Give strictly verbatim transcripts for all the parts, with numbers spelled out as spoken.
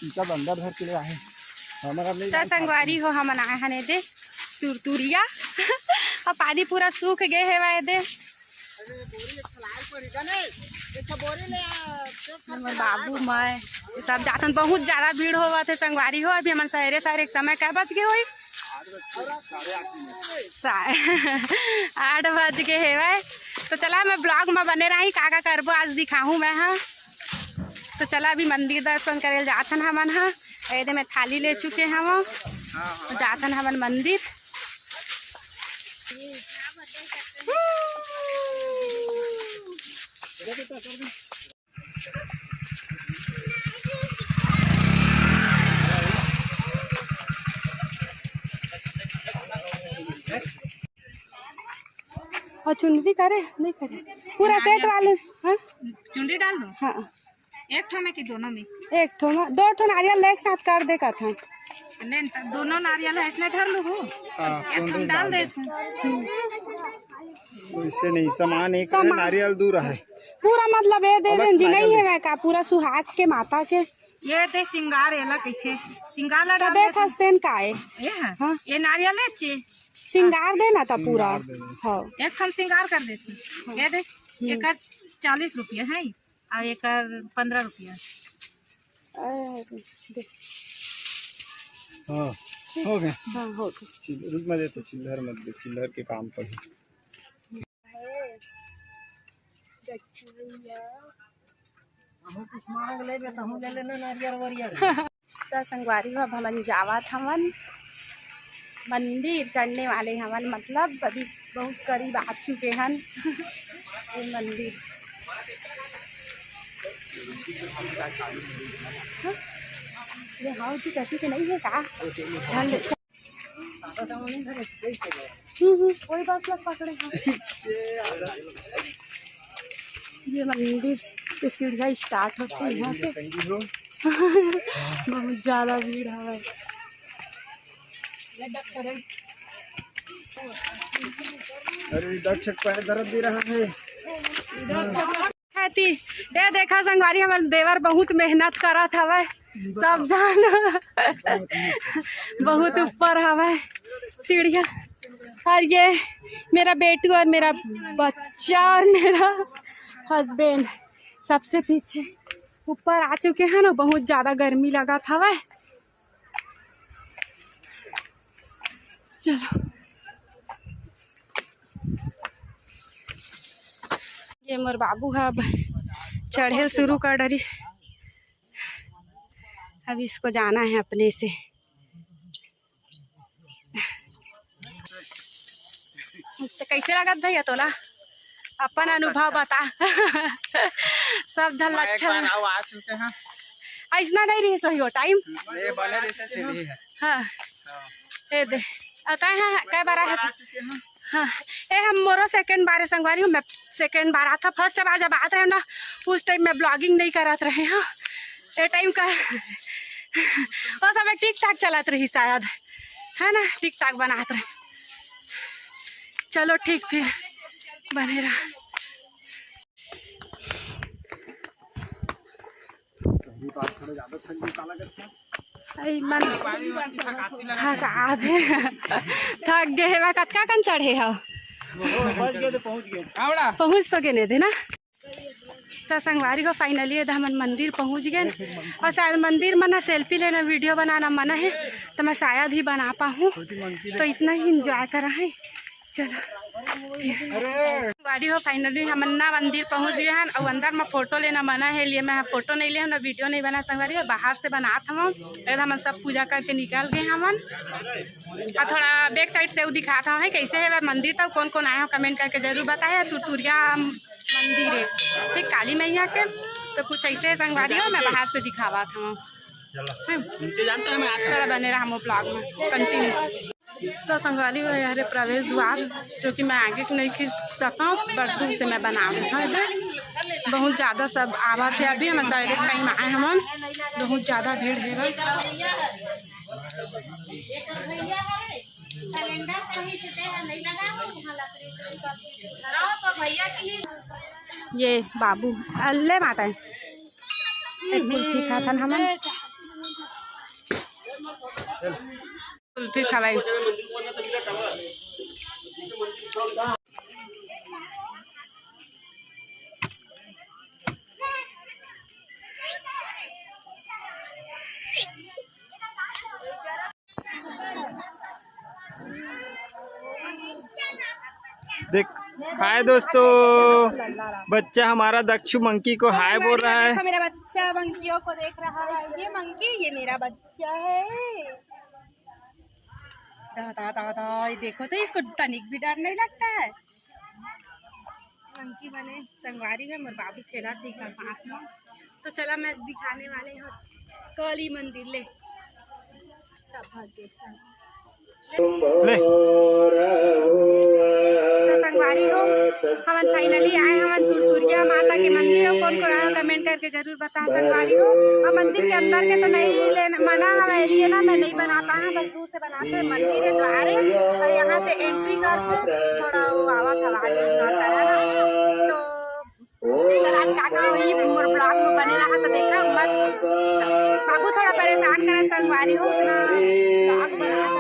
इनका बंदर धर के ले आए। हमारा नहीं तो संगवारी हो, हमन आए हन एदे तुरतुरिया। अब पानी पूरा सूख गए हेवय एदे। हमर बाबू मैं ये सब जातन, बहुत ज्यादा भीड़ होवत हे संगवारी हो। अभी हमन सवेरे सवेरे एक समय का बज गए होई, सा-, आठ बज गए हेवय। तो चला, मैं vlog में बने रही, का का करबो आज दिखाहूँ मैं, हाँ। तो चला, अभी मंदिर दर्शन करे जाथन हमन हा। एदे मैं थाली ले चुके हवं, जाथन हमन मंदिर। और चुनरी करे नहीं करे, पूरा सेट वाले। हाँ, चुनरी डाल दो। हाँ, एक ठो में कि दोनों में? एक ठो में, दो ठो नारियल एक साथ कर दे कथन। ले न, त दोनों नारियल है, इसमें धर लू। हाँ, एक ठो में डाल दे। वैसे नहीं, सामान एक है, सामान। नारियल दू रहा है। पूरा मतलब ये दे देन जी, नहीं है मैं का पूरा सुहाग के माता के। ये दे सिंगार, एला कहिथे सिंगार ला तो डाल दे देथे। थस्तेन का है? ये है? हाँ। ये नारियल है चे। सिंगार देना था पूरा। सिंगार देना। हाँ। एक ठन सिंगार कर देथे। ये दे, हम्म। एकर चालीस रुपया है और एकर पन्द्रह रुपया। अरे, दे। हाँ, हो गया। हाँ, हो गया। चिल-, रुक, मैं देता, चिल्लर मत दे, चिल्लर के काम पर ही। हमहू कुछ मांग लेबे, तहूँ ले लेना नारियर वारियर। तो संगवारी हो, अब हमन जावत हवन मंदिर, चढ़ने वाले हवन, मतलब अभी बहुत करीब आ चुके हन ये मंदिर। हाँ? ये हाउ जी कहती कि नहीं है का? ध्यान दे। हम्म, हम्म, वही बस लग पकड़े हैं। ये मंदिर के सीढ़िया स्टार्ट होती है यहाँ से। बहुत ज्यादा भीड़ है। अरे, दर्शक पैर दर्द दे रहा है। हैती, ये देखा संगवारी, हमर देवर बहुत मेहनत करत हवय, सब जान बहुत ऊपर हवय सीढ़िया। और ये मेरा बेटू और मेरा बच्चा और मेरा हस्बैंड सबसे पीछे ऊपर आ चुके हैं ना, बहुत ज्यादा गर्मी लगत हवय। चलो, ये मोर बाबू ह अब चढ़े शुरू कर डरिस। अब इसको जाना है अपने से। तो कैसे लगत भैया तोला, अपन अनुभव बता। सब झन ला मैं एक अच्छा बार लगा। आओ, आ चुके हैं। ऐसना नहीं रही सही हो टाइम। ये बने जैसे सीढ़ी है। हाँ। हाँ। ये दे। अतः हाँ, कै बार आए आ हैं? चुके हैं। हाँ। ए, हम मोरो सेकंड बार है संगवारी हो, मैं सेकंड बार आता। फर्स्ट बार जब आत रहे ना, उस टाइम मैं ब्लॉगिंग नहीं करत रहे। हाँ, ए टाइम का वो सब टिक टाक चलत रही शायद, है ना, टिक टाक बनात रहे। चलो ठीक, फिर बने रहा। अई मन थका दे, थक गए हे। कतका कन चढ़े हव? पहुँच तो गए ने दे ना। त संगवारी हो, finally एदे हमन मंदिर पहुँच गेन। और शायद मंदिर म ना selfie लेना, video बनाना मना है, तो मैं शायद ही बना पाहूँ। तो इतना ही enjoy करा है। चलो, गाड़ी हो, finally हमन ना मंदिर पहुँच गए हन। और अंदर में फोटो लेना मना है, लिए मैं फोटो नहीं ले हन, video नहीं बना संगवारी हो। बाहर से बनात हवन, फिर हमन सब पूजा करके निकल गए हमन। और थोड़ा back side से वो दिखात हवन कैसे है मंदिर, तो कौन कौन आए हो comment करके जरूर बताए। तुरतुरिया मंदिर है, ठीक, काली मैया के। तो कुछ ऐसे है संगवारी हो, मैं बाहर से दिखावत हूँ। चलो। हैं? नीचे जानते हैं, मैं आता चलो, बने रहा हम vlog में, continue। तो संगवारी हो, ये हरे प्रवेश द्वार, जो कि मैं आगे के नहीं खींच सकता हूँ, but दूर से मैं बना रही हूँ। इधर बहुत ज़्यादा सब आवा थे, अभी हम direct time आए हम, बहुत ज़्यादा भीड़ है भाई। ये बाबू अल्ले माता है। कुल्फी खाथन हमन। कुल्फी खवाई। देख, हाय दोस्तों, बच्चा हमारा दक्षु मंकी को हाय बोल रहा है। देखो, मेरा बच्चा मंकियों को देख रहा है। ये मंकी, ये मेरा बच्चा है। दा, दा, दा, दा, ये देखो तो, इसको तनिक भी डर नहीं लगता है। मंकी बने संगवारी है, मोर बाबू खेला थी का साथ में। तो चला, मैं दिखाने वाले हूँ काली मंदिर ले। सब भाग एक साथ। ले। तो संगवारी हो, हमन finally आए हमन तुरतुरिया माता के मंदिर। और कौन कौन आए हो, comment करके जरूर बता संगवारी हो। और मंदिर के अंदर के तो नहीं लेना मना हवे, लिए ना, मैं नहीं बना पाया, बस दूर से बनाते हैं। मंदिर है द्वारे, और यहाँ से entry करके थोड़ा वो आवा था आगे, तो चल, आज का का होही, मोर vlog में बने रहा तो देख रहा हूँ, मस्त। बाबू थोड़ा परेशान करे संगवारी हो, उतना vlog बना रहा था।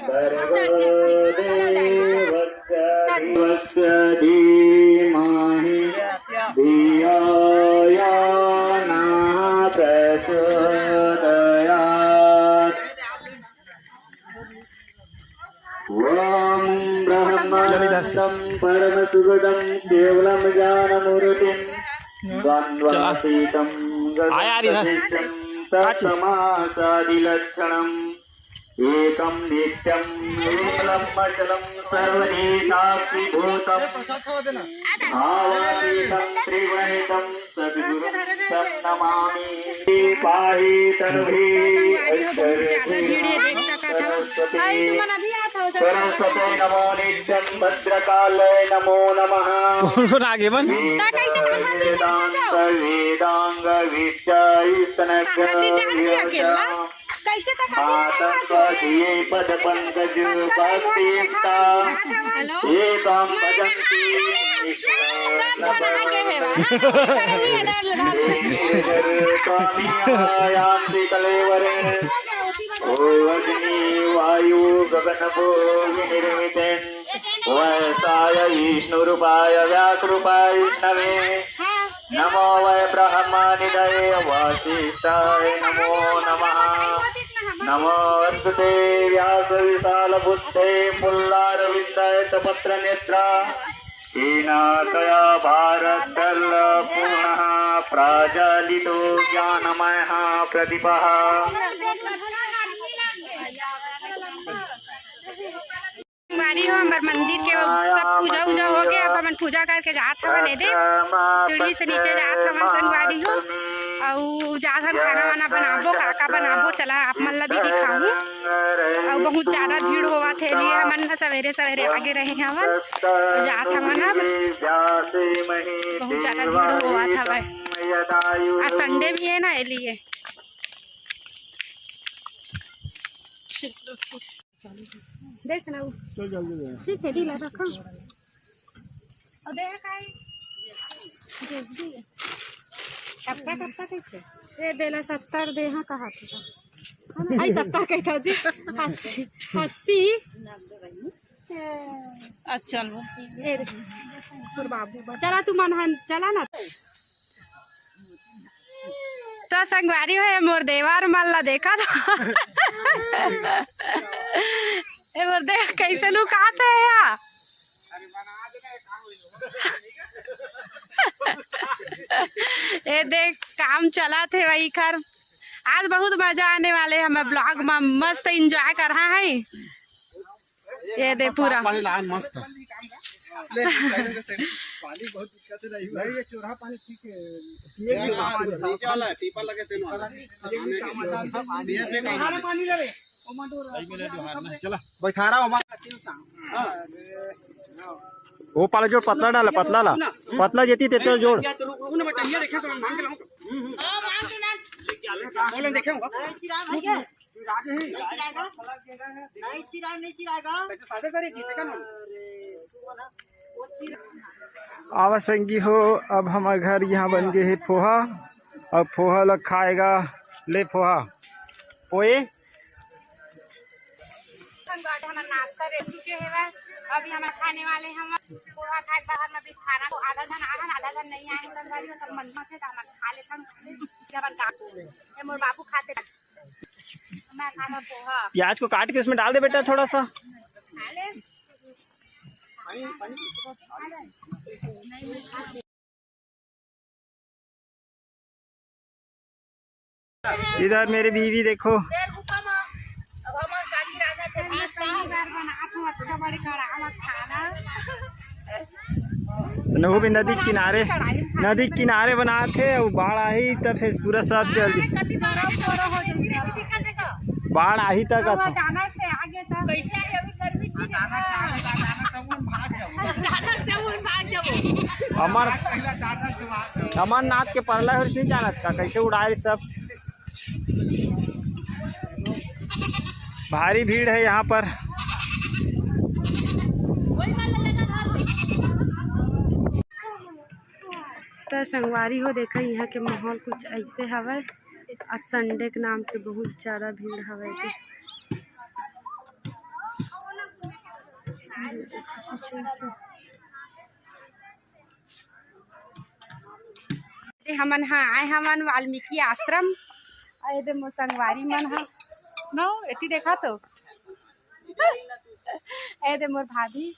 चल, ठीक, ठीक, चल, जाएंगे, चल। चल। तस्य धीमहि धियो यो नः प्रचोदयात्। ॐ चल इधर से। ब्रह्मानन्दं परमसुखदं केवलं ज्ञानमूर्तिं द्वन्द्वातीतं आया यार इधर। गगनसदृशं तत्समासादिलक्षणम्। एकं नित्यं विमलं अचलं सर्वदीशाक्षिभूतम्। भावातीतं त्रिगुणहितं सद्गुरुं तं नमामि। पाहि तनुभिः अक्षरभिः सरस्वती। सरस्वती नमो नित्यं भद्रकाले नमो नमः। कौन कौन आगे बन? वेदान्त वेदांग विद्या स्तनग्रह विरचा। कैसे तो कभी नहीं माता खाती है। स्वकीय पद पंकज भक्ति युक्ता। हेलो। एकां भजन्ति सब जना आगे है बा। हाँ, हाँ, हाँ, हाँ, हाँ। स्वामी आयान्ति कलेवरे। ओ अग्नि वायु गगन भो विनिर्मिते। वैशाय विष्णु रूपाय व्यास रूपाय विष्णवे। नमो वै ब्रह्मनिधये वसिष्ठाय नमो नमः। नमोऽस्तु ते व्यास विशाल बुद्धे पुल्लारविन्दायत पत्र नेत्र। येन त्वया भारतखण्ड पूर्णः प्रज्वलितो ज्ञानमयः प्रदीपः। संगवारी हो, हमर मंदिर के सब पूजा उजा हो गया। अब हमन पूजा करके जात हवन एदे, सीढ़ी से नीचे जात हवन संगवारी हो। अउ जात हन खाना वाना बनाबो, का का बनाबो, चला आप मन ला भी दिखाहूँ। अउ बहुत ज्यादा भीड़ होवत हे, लिए हमन ह सवेरे सवेरे आगे रहे हवन, अउ जात हवन अब। बहुत ज्यादा भीड़ होवत हवय, आज Sunday भी है ना, ए लिए। चलो फिर। देख ना वो। चल जल्दी दे। ठीक है, डीला रखो। और दे का है? दे दी। कब तक, कब तक कैसे? ये देला सत्तर दे, हाँ, कहा था। है ना? आई सत्तर कहता जी। अस्सी। अस्सी। अच्छा, चलो। ए रे। तोर बाबू बा-, चला तू मन हन, चला ना। तो संगवारी हो, मोर देवर मन ला देखा तो। ए मोर देवर कैसे लुकात हे या? ए देख, काम चलत हे भाई खर। आज बहुत मजा आने वाले, हमर vlog में मस्त enjoy कर रहा है। ये दे पूरा। पानी लान मस्त। ले, पानी बहुत दिक्कत है, नहीं हुआ। नहीं, ये चोरहा पानी ठीक है। ये भी नीचे वाला है, पीपल लगे तेल वाला। चला। बैठा रहा हूँ। वो पाला जोड़ पतला डाला, पतला ला। पतला जेती तेतर जोड़। या तो रुक, रुक ना, बटनिया देखे तो हम मांग के लाऊं। हम्म, हम्म। बोले देखे होगा। नहीं चिराग है क्या? चिराग है। नहीं चिराएगा। नहीं चिराएगा, नहीं चिराएगा। वैसे सादे सारे जीते का ना। आवा संगी हो, अब हमर घर यहाँ बन गए हे पोहा, अउ पोहा ला खाएगा। ले पोहा, पोए नाश्ता रेडी के हेवय। अभी हमन खाने वाले हन पोहा खाए के बाद में भी खाना तो आधा झन आए हन, आधा झन नहीं आए हन संगवारी हो, सब मन में से तो हमन खा लेथन। जब हम ये मोर बाबू खाते, मैं खाना पोहा प्याज को काट के उसमें डाल दे बेटा थोड़ा सा। खा ले। इधर मेरी बीवी देखो। नहू भी नदी किनारे, नदी किनारे बनात हे, अउ बाढ़ आही त फिर पूरा सब चल दी। बाढ़ आही त कथों। अमर, अमरनाथ के परला हो नहीं जानत का, कैसे उड़ाए सब। भारी भीड़ है यहाँ पर। त संगवारी हो, देखा यहाँ के माहौल कुछ ऐसे हवय। आज संडे के नाम से बहुत ज्यादा भीड़ हवय के। कुछ ऐसे। ए, हमन ह आए हवन वाल्मीकि आश्रम। अउ ए दे मोर संगवारी मन ह, नो, एती देखा तो। ए दे मोर भाभी।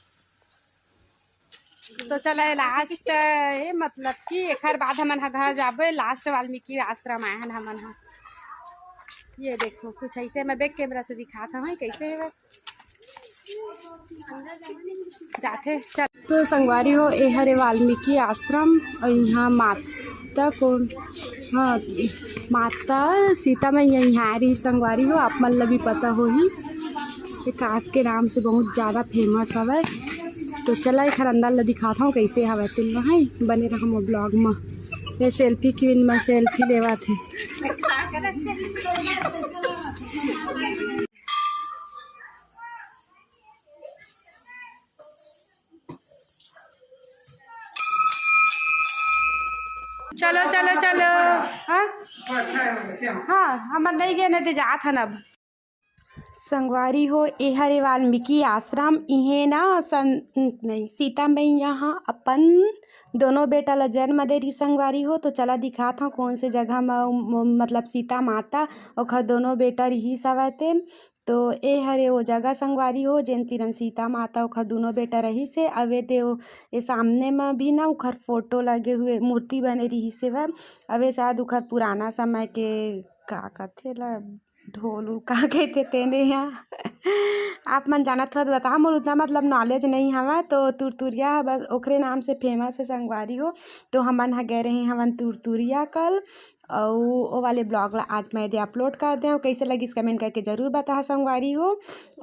तो चला, लास्ट ए, मतलब कि एखर बाद हमन ह घर जाबे। लास्ट वाल्मीकि आश्रम आए हन हमन ह। ये देखो, कुछ ऐसे मैं बैक कैमरा से दिखात हूँ कैसे है। जाथे। चल। तो संगवारी हो, ए हरे वाल्मीकि आश्रम, अउ यहाँ माता को, हाँ, माता सीता मैया यहाँ आ रही संगवारी हो, आप मन ला भी पता होही, ये काक के नाम से बहुत ज्यादा फेमस हवय। तो चला, एखर अंदर ला दिखात हूँ कैसे हवय, तुम वहाँ बने रहा मोर ब्लॉग में। ये सेल्फी क्वीन में सेल्फी लेवा थे। चलो, चलो, चलो। हाँ? हाँ, हमन नहीं गए, नहीं तो जात हन अब। संगवारी हो, ए हरे वाल्मीकि आश्रम। इहें ना सन-, नहीं, सीता मैया ह अपन दोनों बेटा ला जन्म दे रही संगवारी हो। तो चला दिखात हूँ कौन से जगह म, म-, मतलब सीता माता ओखर दोनों बेटा रिहिस हवय तेन। तो ए हरे ओ जगह संगवारी हो, जेन तीरन सीता माता ओखर दूनों बेटा रहिस हे। अउ ए दे ओ, ए सामने म भी ना उखर फोटो लगे हुए, मूर्ति बने रिहिस हेवय। अउ ए शायद उखर पुराना समय के, का कथे ला, ढोल उल का कहिथे तेने ह। आप मन जानत हो त बताहा, मोर उतना मतलब नॉलेज नहीं हवय। तो तुरतुरिया ह बस ओखरे नाम से फेमस हे संगवारी हो। तो हमन ह गए रहे हवन तुरतुरिया कल। अउ ओ वाले ब्लॉग ला आज मैं एदे अपलोड कर देंव। कैसे लगिस कमेंट करके जरूर बताहा संगवारी हो।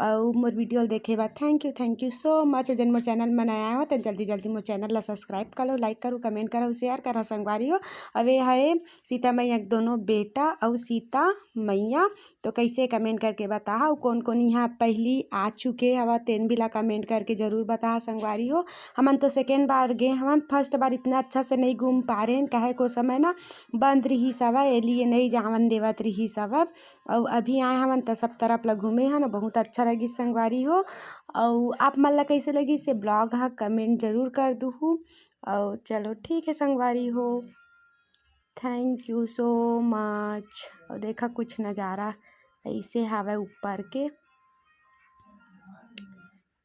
अउ मोर वीडियो ल देखे बर thank you, thank you so much। जेन मोर चैनल म नया हो त जल्दी जल्दी मोर चैनल ला सब्सक्राइब कर लो, लाइक करो, कमेंट करो, शेयर करो संगवारी हो। अउ ए हरे सीता मैया के दोनों बेटा अउ सीता मैया। तो कैसे कमेंट करके बताहा, अउ कौन कौन यहाँ पहली आ चुके हवा तेन भी ला कमेंट करके जरूर बताहा संगवारी हो। हमन तो सेकेंड बार गए हवन, फर्स्ट बार इतना अच्छा से नहीं घूम पा रहे हैं, काहे को समय ना बंद रिहिस हवय, ए लिए नइ जावन देवत रिहिस हवय। अउ अभी आए हवन त सब तरफ ल घूमे हन, बहुत अच्छा लगिस संगवारी हो। अउ आप मन ल कइसे लगिस ये ब्लॉग ह, कमेंट जरूर कर दुहू। अउ चलो ठीक है संगवारी हो, thank you so much। अउ देखा कुछ नज़ारा अइसे हावय ऊपर के,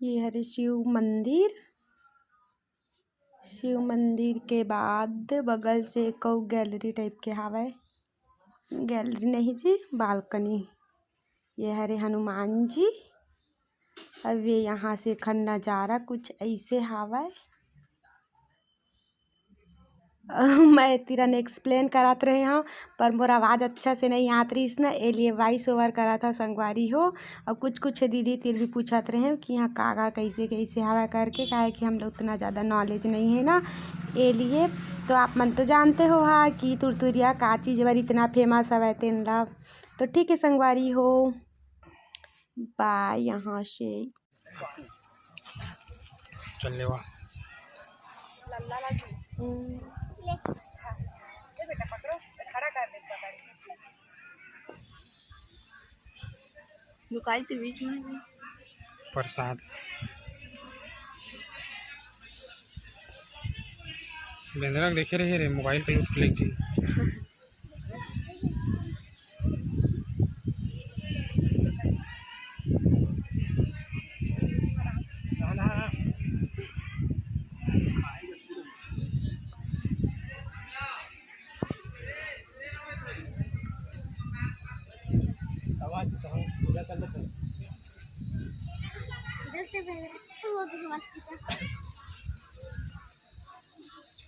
ये हरे शिव मंदिर। शिव मंदिर के बाद बगल से एक अउ गैलरी टाइप के हावय, गैलरी नहीं जी, बालकनी। ये हरे हनुमान जी। अब ये यहाँ से एखर नज़ारा कुछ ऐसे हावय। मैं तिरन एक्सप्लेन करत रहे हव, पर मोर आवाज़ अच्छा से नहीं आत रहिस ना, ए लिए वॉइस ओवर करत हव संगवारी हो। अउ कुछ कुछ दीदी तिर भी पूछत रहे कि यहाँ का का कैसे कैसे हवय करके, काहे कि हम लोग उतना ज़्यादा नॉलेज नहीं है ना, ए लिए। तो आप मन तो जानते हो हा कि तुरतुरिया का चीज़ बर इतना फेमस हवय तेन ला। तो ठीक है संगवारी हो, बाय। यहाँ से चल लेवा। लुकाई तो बीच में। प्रसाद। बेंदरा के देखे रहे रे, मोबाइल के लूट के लेके जी।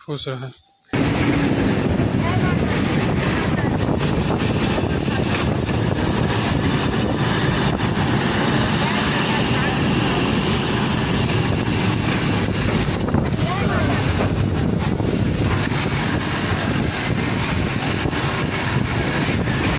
खुश रहे।